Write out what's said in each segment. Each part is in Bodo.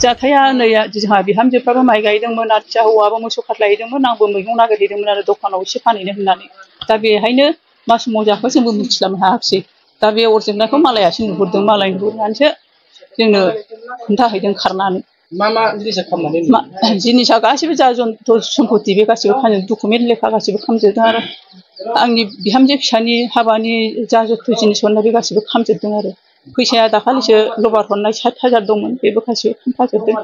जाथाया नै जोंहा बिहामजोफ्राबो माइ गायदोंमोन आरो फिसा हौवाबो मोसौ खास्लायहैदोंमोन आंबो मैगं नागिरहैदोंमोन आरो दखानाव एसे फानहैनो होननानै दा बेहायनो मा समाव जाखो जोंबो मिथिस्लाबनो हायाखिसै दा बे अर जोंनायखौ मालायासो नुहुरदों मालाय नुहुरनानैसो जोंनो खोन्थाहैदों खारनानै जिनिसा गासिबो जा जन्थ सम्पति बे गासिबो फानजोबदों डकुमेन्ट लेखा गासिबो खामजोबदों आरो आंनि बिहामजो फिसानि हाबानि जा जथ' जिनिस हरनाय बे गासिबो खामजोबदों आरो फैसाया दाखालिसो लबार हरनाय 60,000 दंमोन बेबो गासिबो खामफाजोबदों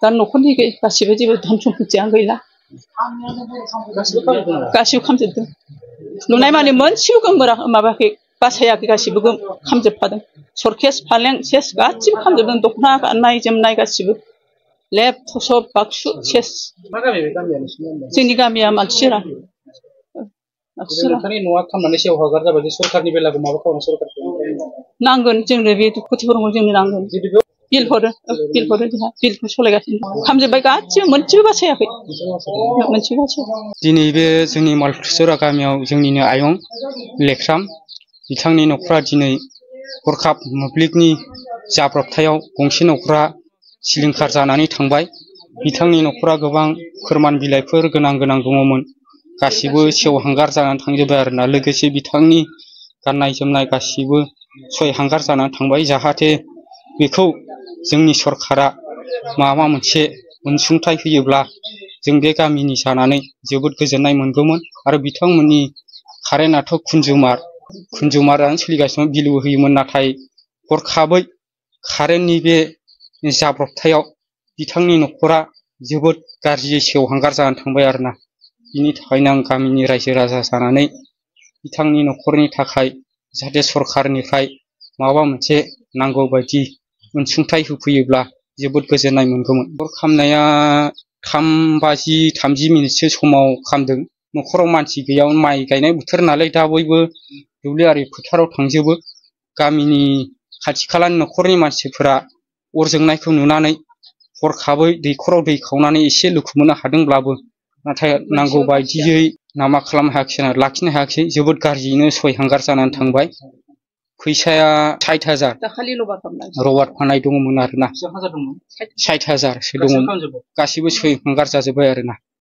दा न'खरनि गासिबो जेबो धन सम्पतियानो गैला गासिबो खामजोबदों नुनाय माने मोनसेबो माबायाखै बासायाखै गासिबो खामजोबखादों सरकेस फालें सेस गासिबो खामजोबदों दख'ना गाननाय जोमनाय गासिबो लेप थसब बाक्सु सेस जोंनि गामिया मानसिरा नांगोन जोंनो बे खथिफोरखौ जोंनो नांगोन बिल हरो जोंहा बिलखौ सलायगासिनो खामजोब्बाय गासिबो मोनसेबो बासायाखै मोनसेबो बासायाखै दिनै बे जोंनि मालफुसरा गामियाव जोंनिनो आयं लेख्राम बिथांनि न'खरा दिनै हरखाब मोब्लिबनि जाब्रबथायाव गंसे न'खरा सिलिंखार जानानै थांबाय बिथांनि न'खरा गोबां फोरमान बिलाइफोर गोनां दङमोन गासिबो सेवहांगार जानानै थांजोबबाय आरोना लोगोसे बिथांनि गाननाय जोमनाय गासिबो सयहांगार जानानै थांबाय जाहाथे बेखौ जोंनि सरकारा माबा मोनसे अनसुंथाइ होयोब्ला जों बे गामिनि जानानै जोबोद गोजोननाय मोनगौमोन आरो बिथांमोननि कारेन्टआथ' कुनजुमारानो सोलिगासिनो बिल होयोमोन नाथाय हरखाबै कारेन्टनि बे जाब्रबथायाव बिथांनि न'खरा जोबोद गाज्रियै सेवहांगार जानानै थांबाय आरोना बिनि थाखायनो आं गामिनि रायजो राजा जानानै बिथांनि न'खरनि थाखाय जाहाथे सरकारनिफ्राय माबा मोनसे नांगौ बायदि अनसुंथाइ होफैयोब्ला जोबोद गोजोननाय मोनगौमोन अर खामनाया 3:30 मिनिटसो समाव खामदों न'खराव मानसि गैयामोन माइ गायनाय बोथोर नालाय दा बयबो दुब्लियारि फोथाराव थांजोबो गामिनि खाथि खालानि न'खरनि मानसिफोरा अर जोंनायखौ नुनानै हरखाबै दैखराव दै खावनानै एसे लुखुमोननो हादोंब्लाबो नाथाय नांगौ बायदियै नामा खालामनो हायाखिसै लाखिनो हायाखिसै जोबोद गाज्रियैनो सयहांगार जानानै थांबाय फैसाया 60,000 दाखालि रबार फाननाय दङमोन आरोना 60,000सो दङ गासिबो सयहांगार जाजोब्बाय आरोना